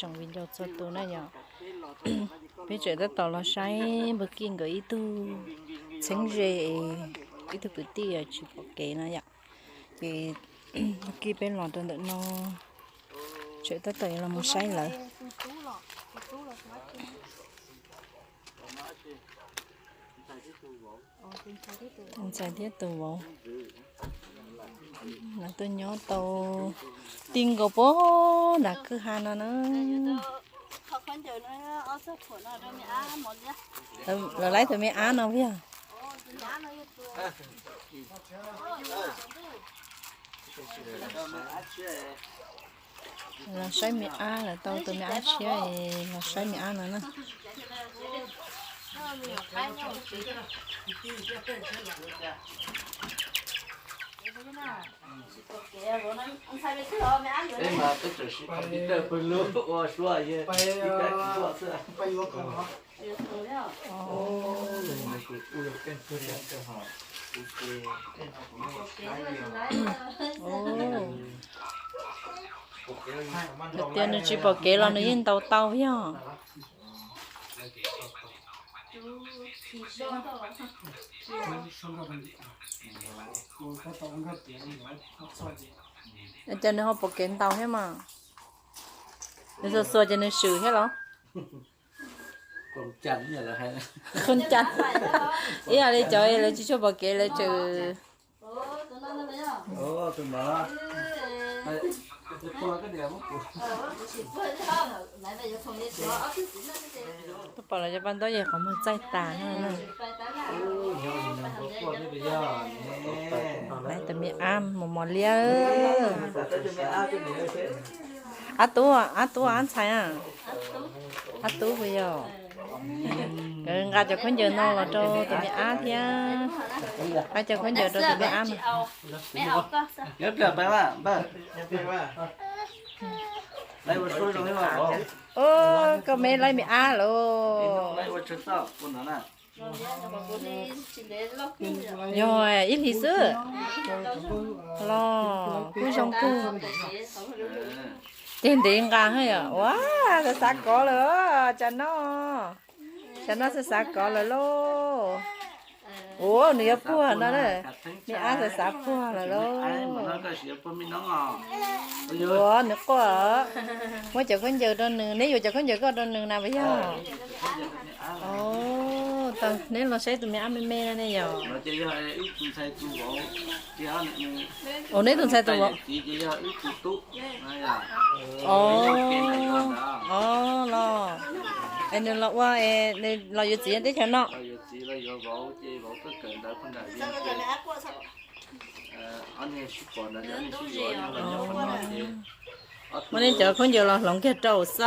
Tsoom viv ncaus txhua tus na yom, peb tseem tab tom los saib npawg Kij nkawd ib tug txheeb ze, ib tug kwv tij tsis pom kev no yom. Ces npawg Kij peb los rau ntawm no, tseem tab tom los mus saib lawv. Ntxhais thiab tus vauv, lawv tuaj nyob tau ti nkaus puag nram kwj ha no na. Lawv laib tus me ab no puas yog? Los saib me ab, lawv tau tus me ab tshiab, los saib me ab no na. Peb mas peb tseem siv computer pawg lug ua suab yog ib kab kis tuaj xwb. Tias nws tsis pom kev los nws yeej ntaus tau yog. Ces nws ho pom kev ntaus thiab mas. Nws xuas xuas ces nws swm thiab los? Qhov cas, ib yam li cov lawv tsis tshua pom kev lawv tseem Tuaj pom los cov paj ntaub yog qhov muag txaij tas na. Lawv tus me ab mos mos liab. Ab tub, ab tub ab ntxhais a. Ab tub puas yog? Nqa cov khaub ncaws no los rau tus me ab thiab. Nqa cov khaub ncaws rau tus me ab no. Koj me laib me ab lauj. Yog ib hlis xwb los kuj zoo kawg. Ces ntev nqa hab yom. Ua, xav xav kov lawm, tsam no, tsam no xav xav kov lawm lauj. Ua, nws yuav puag no na. Me ab xav xav puag lawm lauj. Ua, nws quaj. Muab cov khaub ncaws rau nws, neb yuav cov khaub ncaws koj rau nws na puas yog? Neb los saib tus me ab me me no ne yom. Ua, neb tus ntxhais tus vauv. Los, nws los ua, los yuav txiv teb chaws no. Muab neb cov khaub ncaws los hloov kiag rau xwb.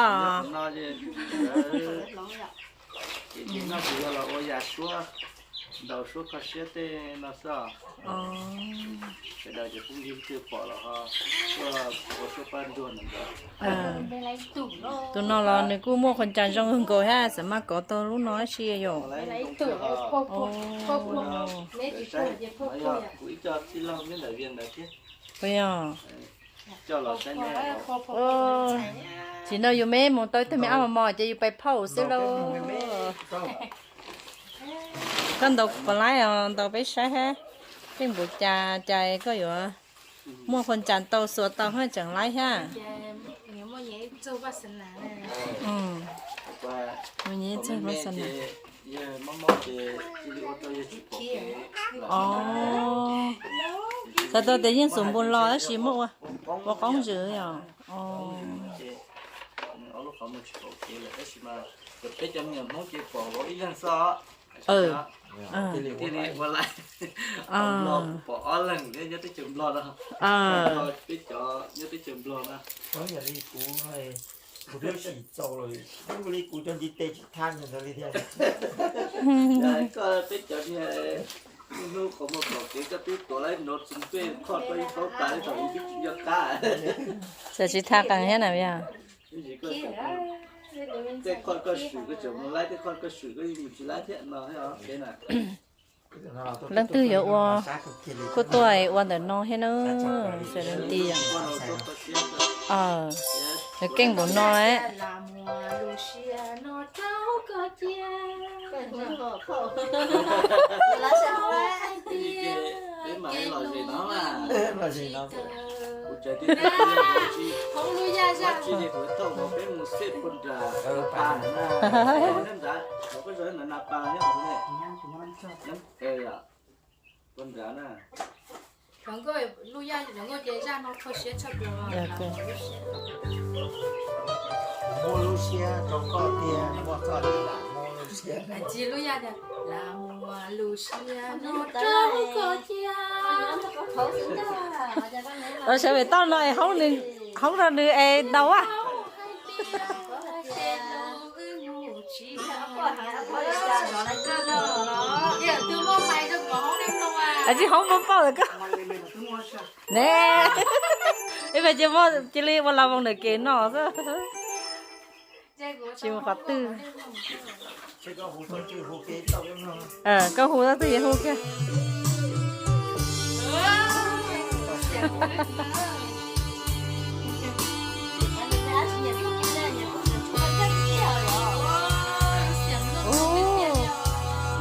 Ces no kuv yog los ua yam suab, ntaus suab kho siab tej no xwb. Sawv daws cov phooj ywg twg pom los ho tuaj ua suab pab ntuag ntawd. Tus no los nws kuj muaj qhov cas zoo nkaus thiab, xav mas kov tau lub no tab sis yom. Kuv ib co tij laug nyob ntawm Vias ntawd thiab. Puas yog? Tsis no yus me mus tau ib tug me ab mos mos ces yus pais phauj xwb lauj. Koj ntaus puas laib os, ntaus peb saib hab. Tej npaum cas cas koj yuav muaj qhov cas tau xuas tau hab tseem laib hab. Mus nyiam txog vaxana. Os, xav tau tias yeej xus npus los tab sis muab ua qoob zwm yom. Thiaj li ua lawm. Pom ob leeg thiab nyob teb chaws Nplog no. Peb cov nyob teb chaws Nplog no. Yog li kuv, kuv twb sim txaus lawm, ua li kuv cov ntiv tes tsis thaj ntawd li thiab. Koj peb cov niag hnub qhov muag pom kev koj twb tuav laib no tsis pej khoj koj ib paub tas li thaum ub twb tsis nco qab. Txawm tsis thaj qees thiab na yog. Tej khoj koj swm koj tseem mus laib, tej khoj koj swm koj yeej mus tsis laib thiab no thiab. Leej twg yuav ua kuj tuaj ua ntawm no thiab na, sawv daws nti yom. Keej npaum no. Muaj lub siab rau koj tiag, muaj koj tiag, muaj lub siab. Los sawv pem toj no es hoob rau nws es ntau a. Tsis hoob muaj pauj lawm koj. Ne, ib pliag cia li ua las voos ntawm kev no xwb. Tsis mus qhov twg. Koj hu tau twg ces hu kiag.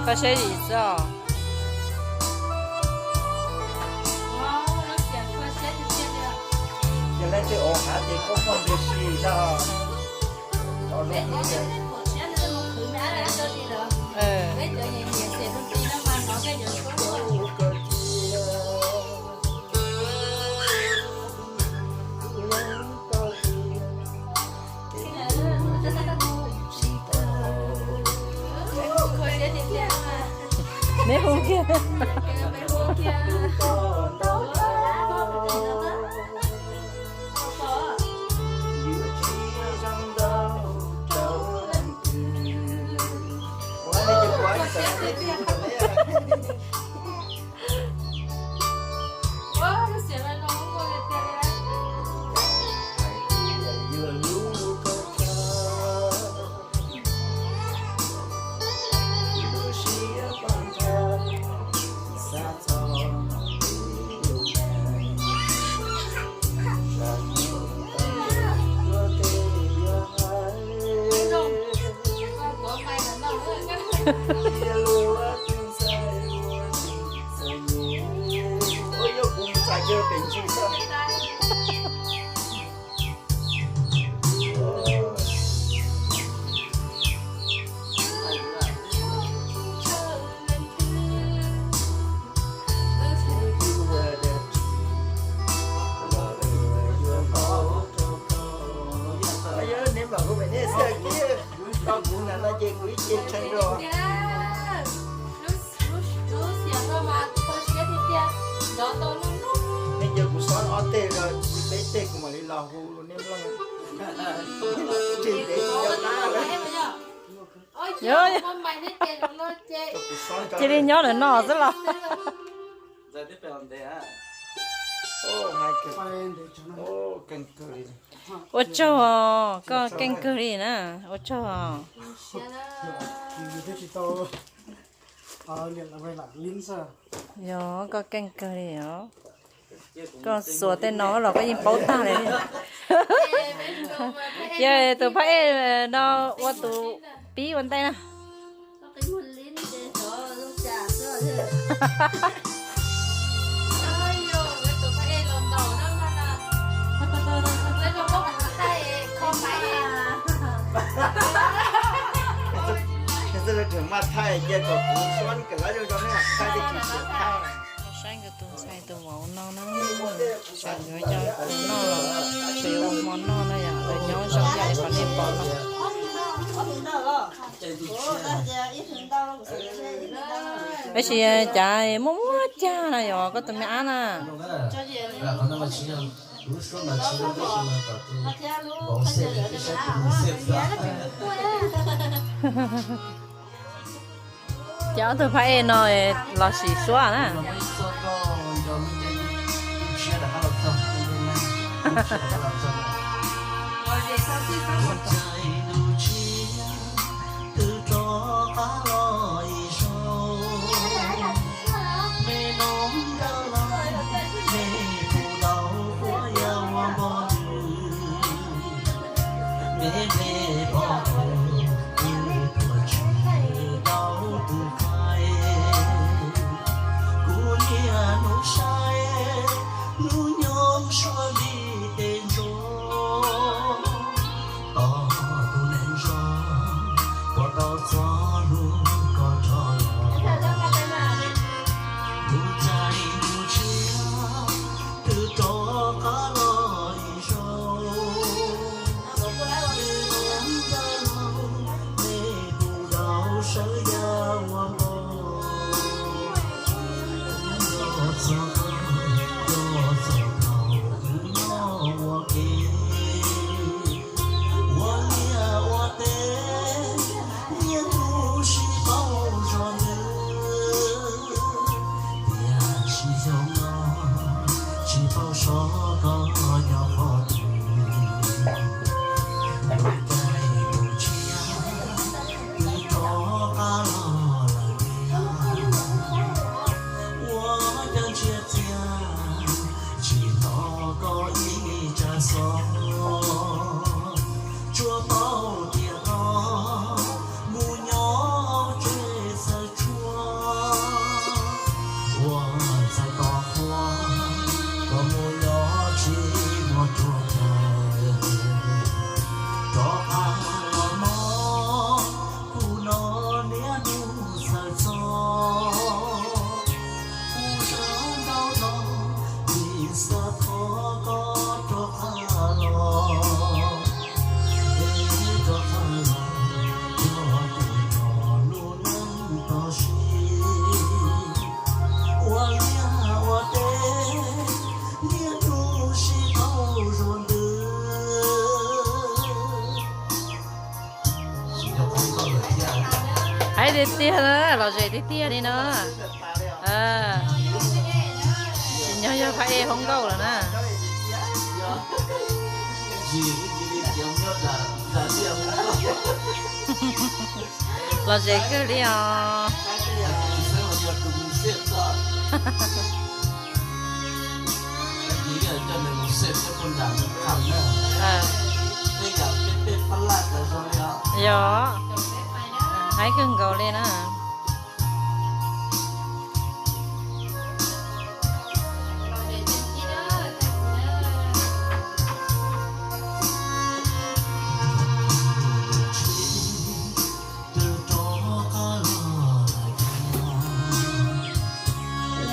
Koj siab zim xwb os. Ces leej twg ua hav ces koj poj nrog si zog. Neb hu kiag. Neb mam hu pem nej xwb, koj kuv na no ces kuv ib ce tshee rau. Nej cia kuv xob ob teg los peb teg kuv mam li los hu nej mloog. Tsis ntev tsis nco qab lawm. Cia li nyob ntawm no xwb los. Ua tsaug os, koj keej kawg li na, ua tsaug os. Yog koj keej kawg li os. Koj xuas tej no los koj yeej paub tag li. Yog tus phab ej no ua tus pib ua ntej na. Maj thaij cia kom kuv suab kawm lab zoo zoo ne, thaij tej tsis tshua thaij. Saib nkawd tus ntxhais tus vauv no na, sawv yuav cov noj los, sawv yuav ua hmo noj no yom, lawv nyob zoo yam li qhov nej pom no. Tab sis cas muaj muaj cag na yom, koj tus me ab na. Ces ob tug phab ej no los sim suab na. Pom kuv twb tuag tsis tau tus kais, kuv niaj hnub saib hnub nyoog suav li tes ntsoov. Tos tus neeg zoo puas tau txog hnub koj rov los, tus cai tus tshiab twb rov qab los ib zaug. Ntawm laus, nej puas tau sawv yav ua npau, txog, txog thaum wb nyob ua ke, ua liaj ua teb, niaj hnub sib paub zog ntws, tiam sis xyoo no tsis paub sov koj nyob qhov twg. Tus cai tus tshiab twb rov qab los lawm tiag, ua cas ntsiag txiag tsis hnov koj ib tsab xov. Tsuas paub tias koj mus nyob tsev txawv tsuag, ua ntxhais tos qhua, koj mus nyob tsis muaj ruam cawv. Rov qab los mog, kuv no niaj hnub txhawj txog, kuv sawv ntau no tsis xav thov koj rov qab los, es rov qab los yog kuv txoj lub neej toj siab, ua liaj ua teb, niaj hnub sib paub zog ntws. Hais tiag tiag na, los zem tiag tiag li no. Tsim nyog yog phab ej hoob nkauj lawm na. Los zem kawg li os. Yog, haib kawg nkaus li na.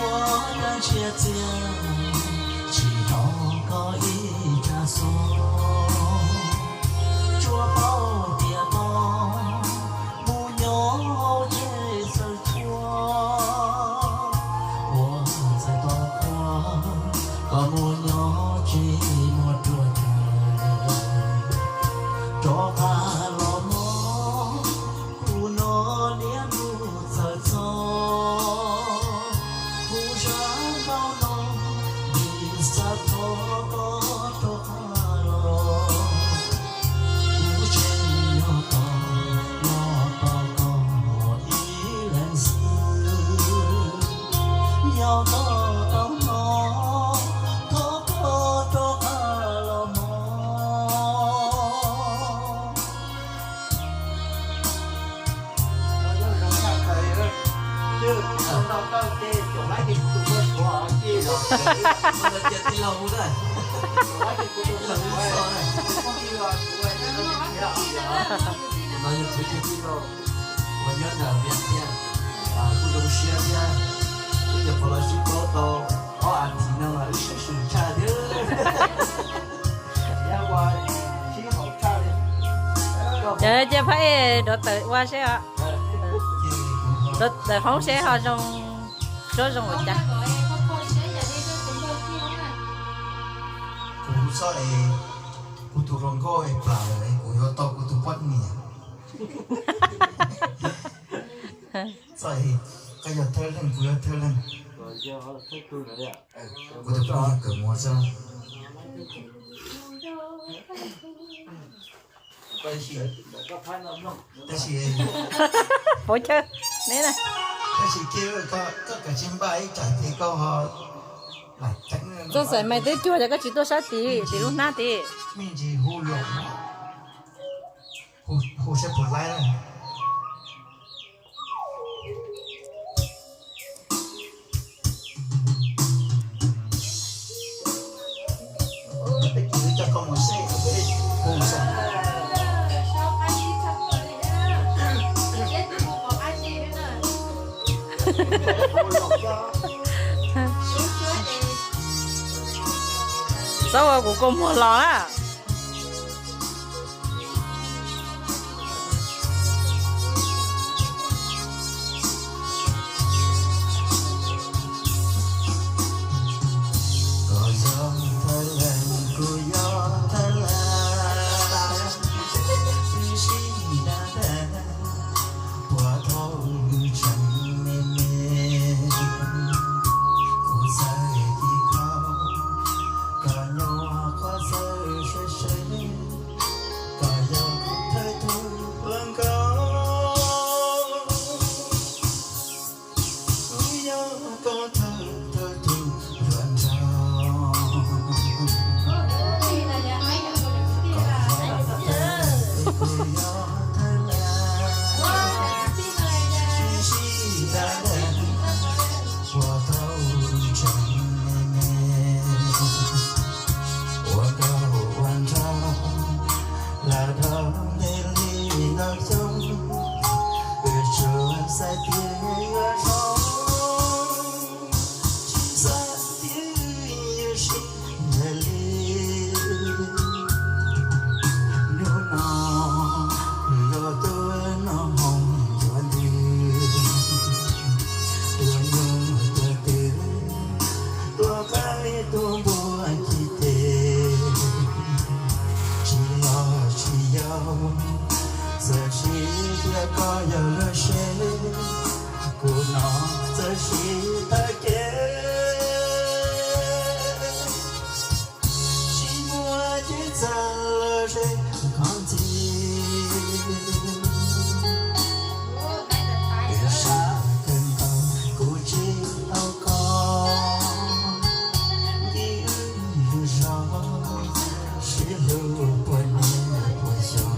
Ua dab ntsia txiag tsis hnov koj ib tsab xov, tsuas paub tias koj mus nyob hauv tsev txawv tsuag, ua ntxhais tos qhua, koj mus nyob tsis muaj ruam cawv. Rov qab los mog, kuv no niaj hnub txhawj txog, kuv sawv ntau no tsis xav thov koj rov qab los, kuv tseem yog tos, yog tos koj ib leeg xwb. Yog koj tau hnov, thov koj rov qab los mog. No yog kuv tus tij laug uas nyob nram Vias thiab, kuj zoo siab thiab. Wb nyuam qhuav los sib paub tau ob as thiv no mas wb sib swm tshaj thiab. Ces cia phab ej dov tawm ua seb os, dov tawm hoob seb ho zoo, suab zoo ua cas. Kuv txhob es kuv tus hluas nkauj es plam lawm es kuv yuav tau kuv tus poj niam. Txhob es koj yog thawj leeg, kuv yog thawj leeg. Kuv tus poj niam kawm muas xwb. Tab sis, tab sis, Pov Chawj, ne na, tab sis kiag koj, koj kav tsij npaj ib tsam ces koj ho, txoj xaim mais twb cuag ces koj tsis tuaj sab tid, tim lub hnab tid. Me ntsis hu los. Hu saib puas laib na. Txhob ua kuv kua muag los na. Koj yog thawj leeg, kuv yog thawj leeg, wb sib dab tag, puag thaum wb tseem me me. Kuv txawj tiv khau, koj nyuam qhuav txawj seb seb, koj yog kuv thawj tug hluas nkauj, kuv yog koj thawj thawj tug hluas nraug. Koj yog thawj leeg, kuv yog thawj leeg, wb sib dab tag, puag thaum wb tseem me me. Ua nkauj ua nraug los dhau ntev li ntau xyoo, wb tsuas xav tias yuav zoo, tsis xav tias yuav sib ntsib li. Hnub no luag tuaj noj hmo ncuav ntws, tuaj nyuj tuaj twm, tuaj qaib tuaj npua ci tes, tsis los tsis yau, txawm sib tias koj yog lub seb, kuv no txawm sib tag kev. Tsis muaj cev txawj los ze khov ntxiv, tiam sis kawg nkaus kuv tsis tau koj, nti wb lub zog, sib hlub puag niaj puag xyoo.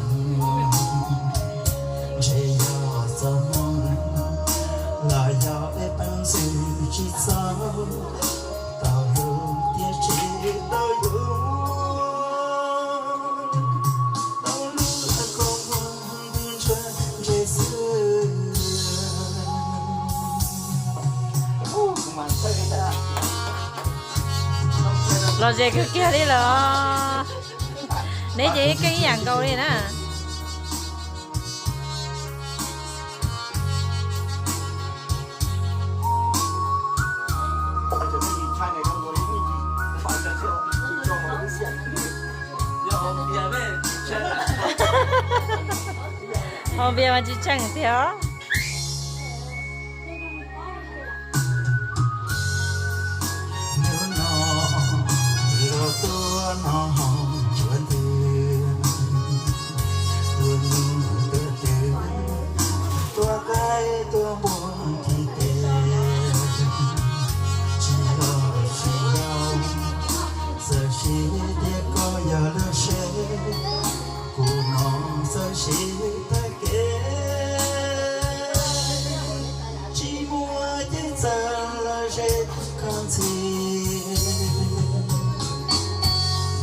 Ntshe yog txoj hmoo los yog peb peev xwm tsis txaus, tau hlub thiab tsis tau yus, tau hlub koj muaj ntuj ntsha ntshe xwb. Lom zem kawg kiag li lawm. Neb ces ib keeb ib yam nkaus li na. Hau npias mas tsis tsheej tiag os. Hnub no luag tuaj noj hmo ncuav ntws, tuaj nyuj tuaj twm, tuaj qaib tuaj npua ci tes, tsis los tsis yau, txawm sib tias koj yog lub seb, kuv no txawm sib tag kev. Tsis muaj cev txawj los ze khov ntxiv,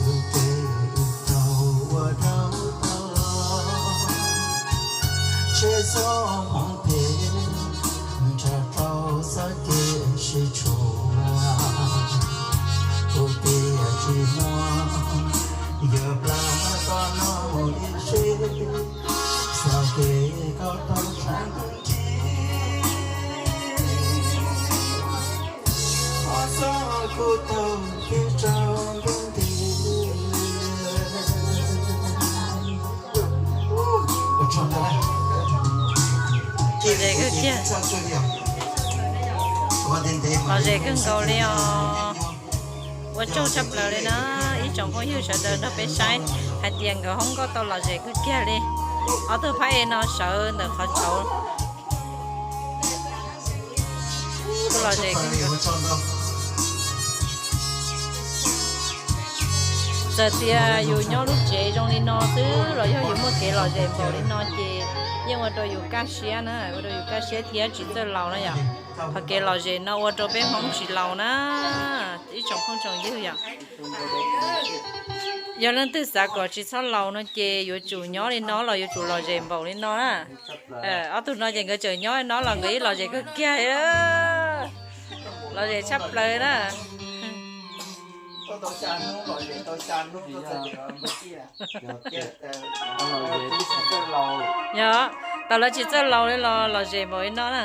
lub caij lub nyoog uas dhau tau los, ntshe txoj hmoov phem nrog rau txoj kev sib tshuam, kuv tias tsis muaj, yuav plam koj no ib seb, txoj kev koj tau tshaj ntuj nrig, ob txoj kuv tau kev rau ntuj nti. Lom zem kawg kiag. Lom zem kawg nkaus li os. Ua tsaug tshaj plaws li na ib tsoom phooj ywg sawv daws nrog peb saib hais tias nkawd hoob nkauj tau lom zem kawg kiag li. Ob tug phab ej no sawv ntawm qhov tsaus, kuj lom zem kawg nkaus. Txawm tias yus nyob lub tsev zoo li no xwb los yog yus muaj kev lom zem npaum li no ces yeej ua rau yus kaj siab na, ua rau yus kaj siab thiab tsis txawj laus na yom. Qhov kev lom zem no ua rau peb Hmoob tsis laus na, ib tsoom phooj tsoom ywg yom. Yog leej twg xav kom tsis txhob laus no ces yuav tsum nyob li no los yuav tsum lom zem npaum li no na. Ob tug no ces nkawd tseem nyob li no los nkawd ib lom zem kawg kiag, lom zem tshaj plaws na. Yog, tau lawv tsis txawj laus li los lom zem npaum li no na.